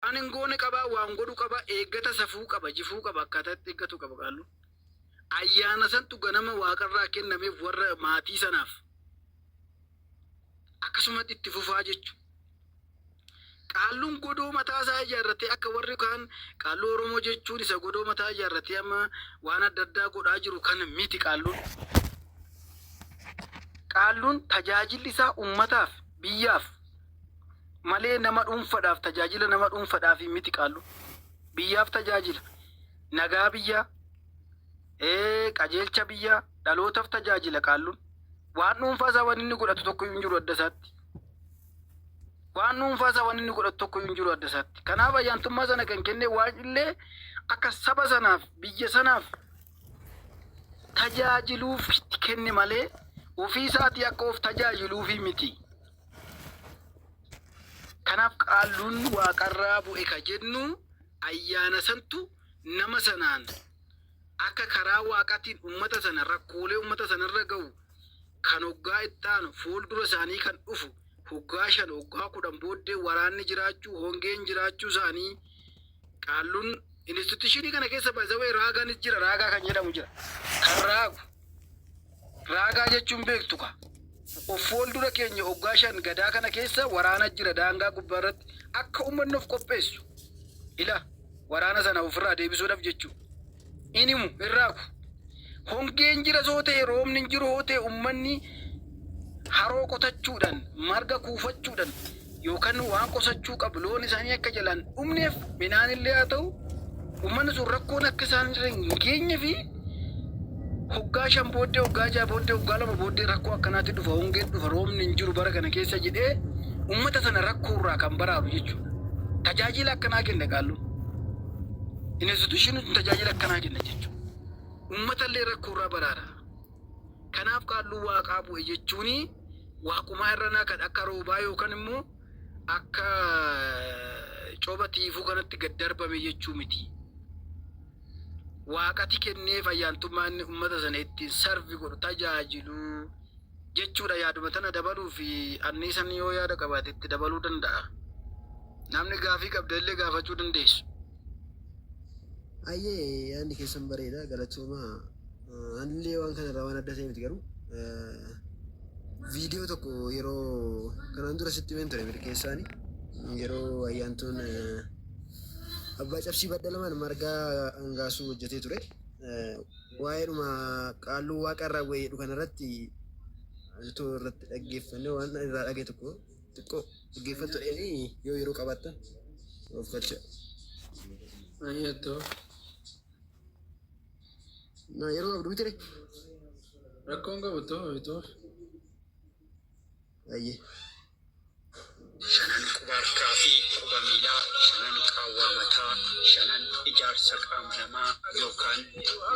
Waan hin goone qaba, waan godhu qaba, eeggata safuu qaba, jifuu qaba, akkaataa itti eeggatu qaba qaalluun. Ayyaana santu ganama waaqarraa kennameef warra maatii sanaaf. Akkasumatti itti fufaa jechu. Qaalluun godoo mataa isaa ijaarratee akka warri kaan qaalluu Oromoo jechuun isa godoo mataa ijaarratee amma waan adda addaa godhaa jiru kana miti qaalluun. Qaalluun tajaajilli isaa ummataaf, biyyaaf malee nama dhuunfadhaaf tajaajila nama dhuunfadhaaf miti qaalluun. Biyyaaf tajaajila. Nagaa biyyaa, qajeelcha biyyaa, dhalootaf tajaajila qaalluun. Waan dhuunfaa isaa waan inni godhatu tokko hin jiru adda isaatti. Waan dhuunfaa isaa waan inni godhatu tokko hin jiru adda isaatti. Kanaaf ayyaantummaa sana kan kenne waan illee akka saba sanaaf biyya sanaaf tajaajiluuf itti kenne malee ofii isaatii akka of tajaajiluufi miti. Kanaaf qaalluun waaqarraa bu'e ka jennu ayyaana santu nama sanaan akka karaa waaqatiin ummata sana rakkoolee ummata sanarra ga'u kan hoggaa itti aanu fuuldura isaanii kan dhufu hoggaa 5 hoggaa 10 booddee waraanni jiraachuu hongeen jiraachuu isaanii qaalluun institution kana keessa by the way raagaanis jira raagaa kan jedhamu jira kan raagu raagaa jechuun beektu ka of fuuldura keenya hoggaa 5 gadaa kana keessa waraana jira daangaa gubbaa irratti akka ummanni of qopheessu ila waraana sana ofirraa deebisuudhaaf jechuu in himu hin raagu. Hongeen jira soo ta'e roobni hin jiru hoo ta'e ummanni haroo qotachuudhaan marga kuufachuudhaan yookaan waan qosachuu qabu loon isaanii akka jalaan dhumneef midhaan illee haa ta'u ummanni sun rakkoon akka isaan irra hin geenye fi hoggaa 5 booddee hoggaa 6 booddee hoggaa 2 booddee rakkoo akkanaatti dhufa hongeen dhufa roobni hin jiru bara kana keessa jedhee ummata sana rakkoo irraa kan baraaru jechuudha. Tajaajila akkanaa kenna qaalluun. Institution sun tajaajila akkanaa kenna jechuudha. Ummata illee rakkoo irraa baraara. Kanaaf qaalluu waaqaa bu'e jechuun waaqumaa irranaa kan akka roobaa yookaan immoo akka coba tiifuu kanatti gad darbame jechuu miti. Waaqati kenneef ayyaantummaa inni ummata sana ittiin sarvi godhu tajaajilu jechuudha. Yaaduma tana dabaluu fi anniisan yoo yaada qabaate itti dabaluu danda'a. Namni gaafii qabda illee gaafachuu dandeessu. Ayyee yaadni keessan bareeda galatoomaa. Anillee waan kana irraa waan adda ta'e miti garuu viidiyoo tokko yeroo kanaan dura sitti himeen ture milkeessaani yeroo ayyaantuun abbaa cabsii badda lamaan margaa hangaasuu hojjetee ture. Waa'eedhuma qaalluu waaqa irraa bu'e jedhu kanarratti itoo irratti dhaggeeffannee waan irraa dhagaye tokko xiqqoo dhaggeeffattu jedhanii yoo yeroo qabaattan of galcha. Ayyatoo. Na yeroo qabdu miti ree? Rakkoon qabu too itoo. Ayyee. Shanan quba harkaa fi quba miilaa, shanan qaawwaa mataa, shanan ijaarsa qaama namaa yookaan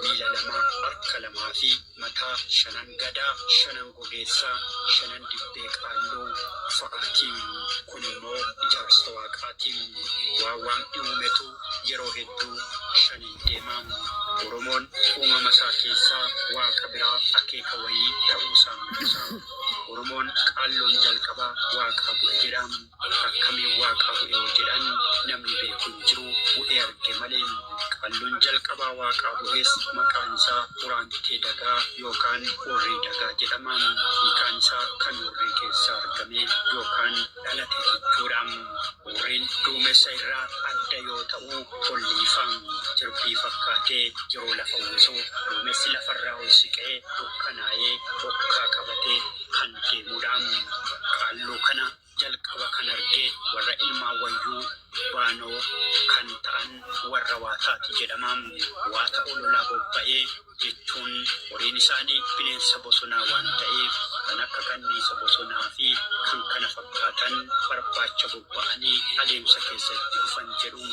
miila lamaa, harka lamaa fi mataa, shanan Gadaa, shanan gogeessaa, shanan dibbee qaalluu fa'aati. Kun immoo ijaarsa Waaqaati. Waan Waaqni uumetu yeroo hedduu shaniin deema. Oromoon uumama isaa keessaa Waaqa biraa akeeka wayii ta'uusaa mul'isa. Oromoon Qaalluun jalqaba Waaqaa bu'e jedha. Akkamiin Waaqaa bu'e yoo jedhan namni beeku hin jiru, bu'ee arge malee. Qaalluun jalqabaa Waaqaa bu'es maqaan isaa Uraantee Dagaa yookaan Urrii Dagaa jedhama. Hiikaan isaa kan Urrii keessaa argame yookaan dhalate jechuudha. Urriin duumessa irraa adda yoo ta'u olliifa. Jirbii fakkaatee yeroo lafa uwwisu duumessi lafarraa ol siqee dukkanaa'ee bokkaa qabatee kan deemudha. Qaalluu kana jalqaba kan arge warra ilmaan Wayyuu Baanoo kan ta'an warra Waataati jedhama. Waata ololaa bobba'e jechuun horiin isaanii bineensa bosonaa waan ta'eef kan akka kanniisa bosonaa fi kan kana fakkaatan barbaacha bobba'anii adeemsa keessa itti dhufan jedhu.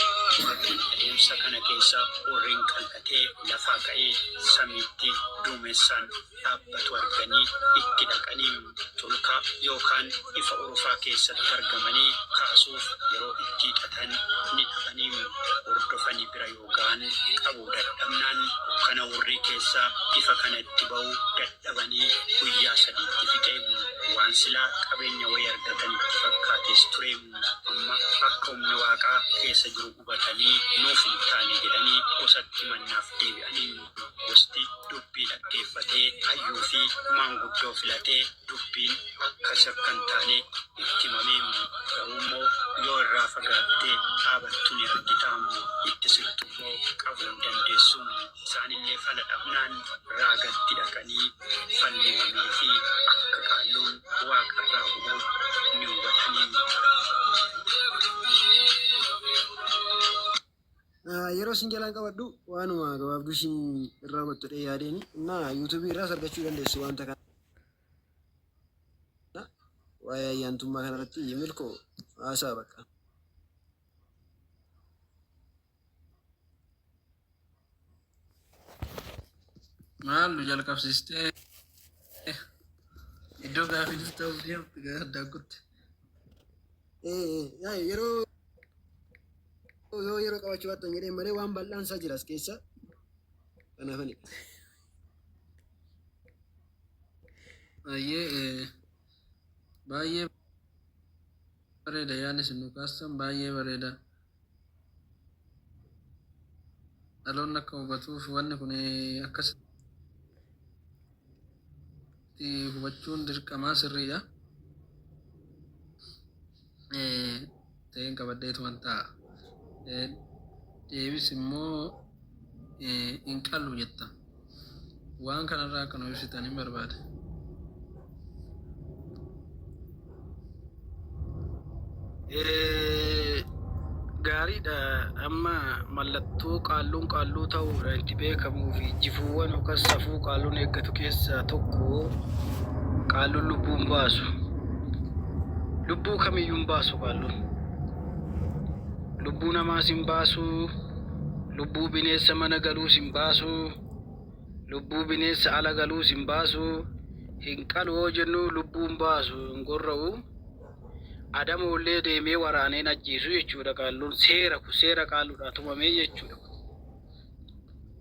Adeemsa kana keessa horiin qal'atee lafaa ka'ee samiitti Duumessaan dhaabbatu arganii itti dhaqanii culka yookaan ifa urufaa keessatti argamanii kaasuuf yeroo itti hiixatan ni dhabanii hordofanii bira yoo ga'an qabuu dadhabnaan dukkana hurrii keessaa ifa kana itti ba'uu dadhabanii guyyaa sadiitti fixe. Waan silaa qabeenya wayii argatan itti fakkaatees ture. Amma akka humni Waaqaa keessa jiru hubatanii nuuf hin taane jedhanii gosatti himannaaf deebi'anii. Gosti dubbii dhaggeeffatee hayyuu fi maanguddoo filatee dubbiin akkas akka hin taane itti himame. Garuu immoo yoo irraa fagaattee dhaabattu ni argita. Itti siqtu immoo qabuu hin dandeessu. Isaanillee fala dhabnaan raagatti dhaqanii falli himameefii akka qaalluun waaqarraa bu'u ni hubatani. Yeroo isin jalaan qabadhu waanuma gabaabduu isin irraa hubattu jedhee yaadeeni. Innaa yuutuubii irraas argachuu dandeessu wanta kana. Waa'ee ayyaantummaa kanarratti milkoo haasaa bakka. Maal nu jalqabsiistee iddoo gaafii ta'uuf deemtu gara addaan kutte. Yeroo yoo yeroo qabachuu baattan jedheen malee waan bal'aan isaa jira as keessa. Kanaafani. Baay'ee baay'ee bareeda yaadni isin nu kaastan baay'ee bareeda. Dhaloonni akka hubatuuf wanni kun akkasitti hubachuun dirqamaa sirriidha. Ta'een qabadheetuman taa'a. Deebis immoo hin qalu jetta. Waan kanarraa akka nu ibsitan hin barbaade. Gaariidha amma mallattoo qaalluun qaalluu ta'uudhaan itti beekamuu fi jifuuwwan yookaan safuu qaalluun eeggatu keessaa tokko qaalluun lubbuu hin baasu. Lubbuu kamiyyuu hin baasu qaalluun. Lubbuu namaas hin baasu, lubbuu bineensa mana galuus hin baasu, lubbuu bineensa ala galuus hin baasu, hin qalu yoo jennu lubbuu hin baasu, hin gorra'u. Adamoollee deemee waraanee hin ajjeesu jechuudha qaalluun seera kun seera qaalluudhaa tumamee jechuudha.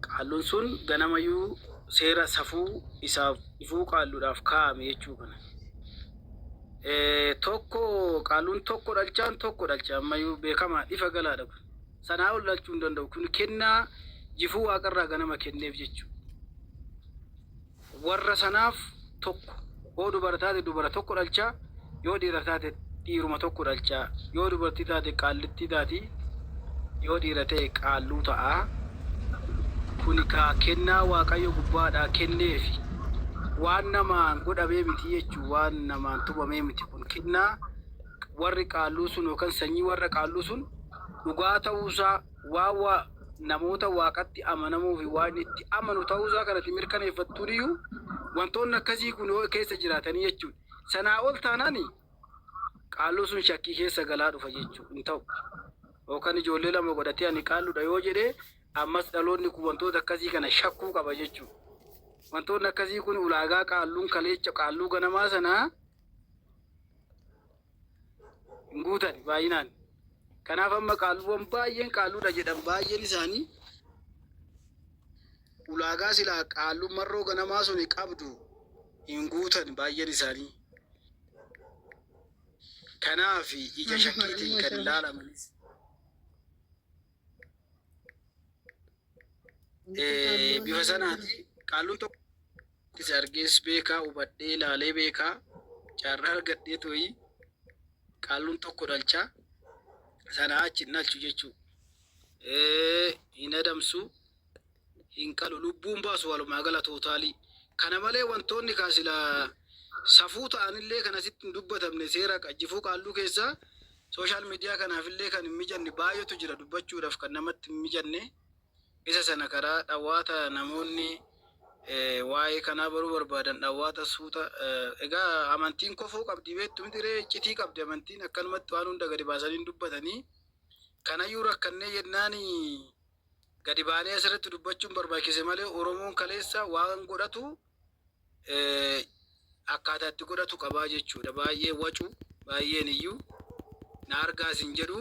Qaalluun sun ganamayyuu seera safuu isaaf ifuu qaalluudhaaf kaa'ame jechuu kana. Tokko qaalluun tokko dhalchaan tokko dhalcha ammayyuu beekamaa ifa galaadha kun. Sanaa ol dhalchuu hin danda'u kun kennaa jifuu waaqarraa ganama kenneef jechuudha. Warra sanaaf tokko. Yoo dubara taate dubara tokko dhalcha, yoo dhiira taate dhiiruma tokko dhalcha. Yoo dubartii taate qaallittii taati, yoo dhiira ta'e qaalluu ta'a. Kuni kaa kennaa Waaqayyo gubbaadhaa kenneefi. Waan namaan godhamee miti jechuu, waan namaan tumamee miti kun kennaa warri qaalluu sun yookaan sanyii warra qaalluu sun dhugaa ta'uusaa waan waa namoota Waaqatti amanamuu fi Waaqni itti amanu ta'uu isaa kan ati mirkaneeffattuun iyyuu wantoonni akkasii kun yoo keessa jiraatanii jechuudha. Sanaa ol taanaan qaalluu sun shakkii keessa galaa dhufa jechuudha. Hin ta'u. Yookaan ijoollee lama godhatee ani qaalluudha yoo jedhee ammas dhaloonni kun wantoota akkasii kana shakkuu qaba jechuudha. Wantoonni akkasii kun ulaagaa qaalluun kaleecha qaalluu ganamaa sanaa hin guutan baay'inaan. Kanaaf amma qaalluuwwan baay'een qaalluudha jedhan baay'een isaanii ulaagaa silaa qaalluun marroo ganamaa suni qabdu hin guutan baay'een isaanii. Kanaaf ija shakkiitiin kan ilaalamanis. Bifa sanaati qaalluun tokko isa argees beekaa hubadhee ilaalee beekaa carraa argadhee toyi qaalluun tokko dhalchaa sanaa achi hin dhalchu jechuu hin adamsu hin qalu lubbuun baasu walumaa gala tootaalii kana malee wantoonni kaa silaa safuu ta'anillee kan asitti hin dubbatamne seera jifuu qaalluu keessaa social media kanaafillee kan hin mijanne baay'eetu jira dubbachuudhaaf kan namatti hin mijanne isa sana karaa dhawwaata namoonni waa'ee kanaa baruu barbaadan dhawwaata suuta egaa amantiin kofoo qabdi beektu miti ree iccitii qabdi amantiin akkanumatti waan hunda gadi baasanii hin dubbatanii kanayyuu rakkannee jennaan. Gadi baanee asirratti dubbachuun barbaachise malee Oromoon kaleessa waan godhatu akkaataa itti godhatu qabaa jechuudha. Baay'ee wacu, baay'een iyyuu na argaas hin jedhu.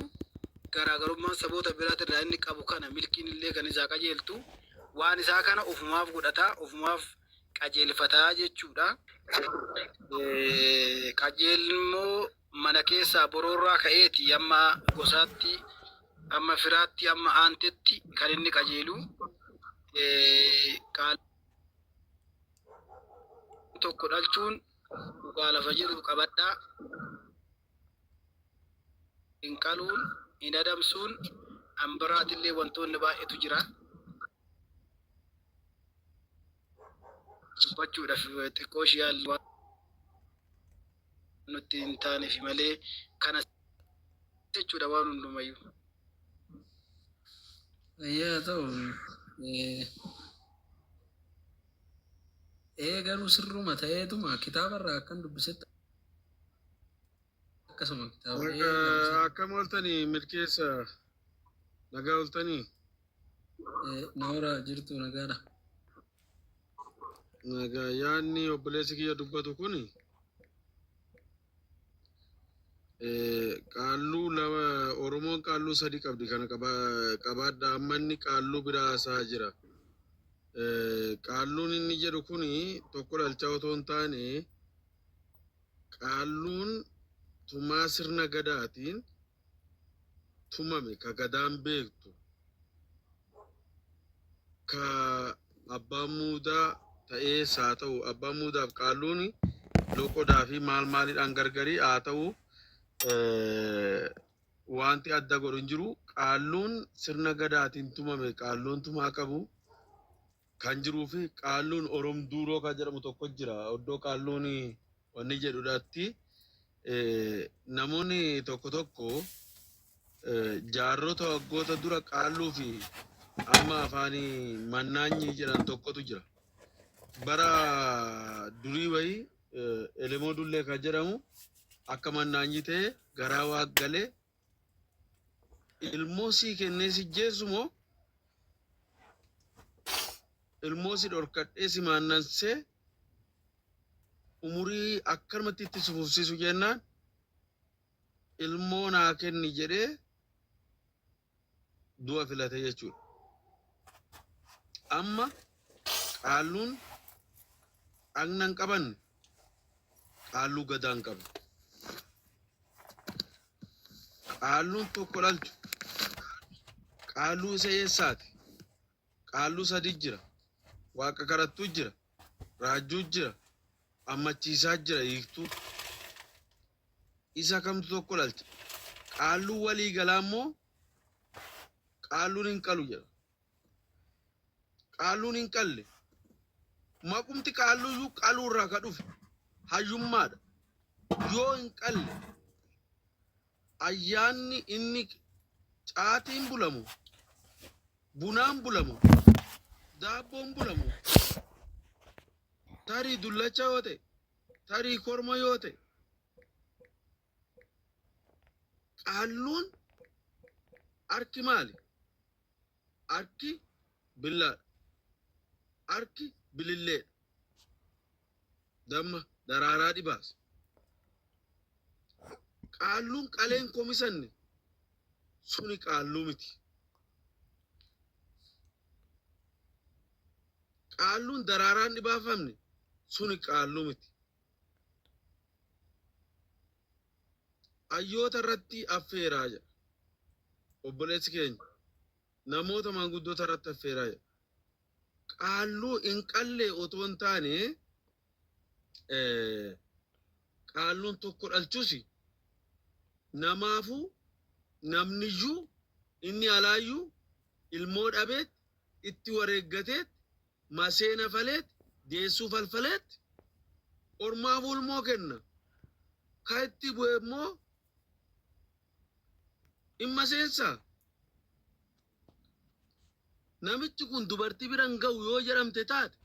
Garaagarummaan saboota biraatirraa inni qabu kana milkiin illee kan isaa qajeeltu waan isaa kana ofumaaf godhataa, ofumaaf qajeelfataa jechuudha. Qajeelmoo mana keessaa boroorraa ka'eeti amma gosaatti, amma firaatti, amma aantetti kan inni qajeelu. Qaalluun tokko dhalchuun dhugaa lafa jiru qabadhaa. Hin qaluun, hin adamsuun, an biraatillee wantoonni baay'eetu jira. Dubbachuudhaaf xiqqoo ishee haalli waan nutti hin taaneef malee kana jechuudha waan hundumayyuu. Yaa ta'u ee garuu sirruma ta'eetuma kitaabarraa akkan dubbisetti akkasuma kitaaba ee garuu sirruma. Akkam ooltanii Milkeessa, nagaa ooltanii? Noora, jirtu, nagaadha. Nagaa. Yaadni obboleessi kiyya dubbatu kun qaalluu lama, Oromoon qaalluu sadi qabdi, kana qabaadha. Amma inni qaalluu biraa haasaa jira. Qaalluun inni jedhu kun tokko dhalchaa otoo hin taane, qaalluun tumaa sirna gadaatiin tumame, ka gadaan beektu, ka abbaan muudaa ta'ees haa ta'u, abbaan muudaaf qaalluun loqodaa fi maal maaliidhaan gargarii haa ta'u, wanti adda godhu hin jiru. Qaalluun sirna gadaatiin tumame, qaalluun tumaa qabu kan jiruu fi qaalluun Orom Duuroo kan jedhamu tokko jira. Iddoo qaalluun wanni jedhudhaatti namoonni tokko tokko jaarrota waggoota dura qaalluu fi amma afaanii mannaanyi jedhan tokkotu jira. Bara durii wayii Elemoo Dullee kan jedhamu akka mannaanyi ta'e garaa waaq galee ilmoo sii kennee si jeessu moo ilmoo si dhorkadhee si maannansee umurii akkanumatti itti si fufsiisu jennaan, ilmoo naa kenni jedhee du'a filate jechuudha. Amma qaalluun dhagna hin qabanne, qaalluu gadaa hin qabne. Qaalluun tokko dhalchu qaalluu isa eessaati? Qaalluu sadi jira. Waaqa kadhattuu jira. Raajjuu jira. Ammachiisaa jira, hiiktuu. Isa kamtu tokko dhalcha? Qaalluu walii galaa immoo qaalluun hin qalu jedha. Qaalluun hin qalle. Maqumti qaalluyyuu qaluu irraa ka dhufe hayyummaadha. Yoo hin qalle, ayyaanni inni caatiin bulamu, bunaan bulamu, daabboon bulamu, tarii dullacha yoo ta'e, tarii korma yoo ta'e, qaalluun harki maali? Harki billaadha. Harki bililleedha. Damma daraaraa dhibaas. Qaalluun qaleen komisanne suni qaalluu miti. Qaalluun daraaraan dhibaafamne suni qaalluu miti. Hayyoota irratti affeeraa jedha. Obboleessi keenya namoota maanguddoota irratti affeeraa jedha. Qaalluu hin qallee otoo hin taane, qaalluun tokko dhalchus namaafuu namniyyuu inni alaayyuu ilmoo dhabeet itti wareeggateet maseena faleet deessuu falfaleet ormaafuu ilmoo kenna. Ka itti bu'e immoo hin maseensaa. Namichi kun dubartii bira hin ga'u yoo jedhamte taate,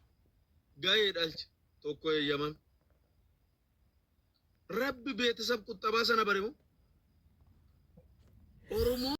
ga'ee dhalche tokko eeyyamame. Rabbi beetesab quxxabaa sana bare moo? Oromoo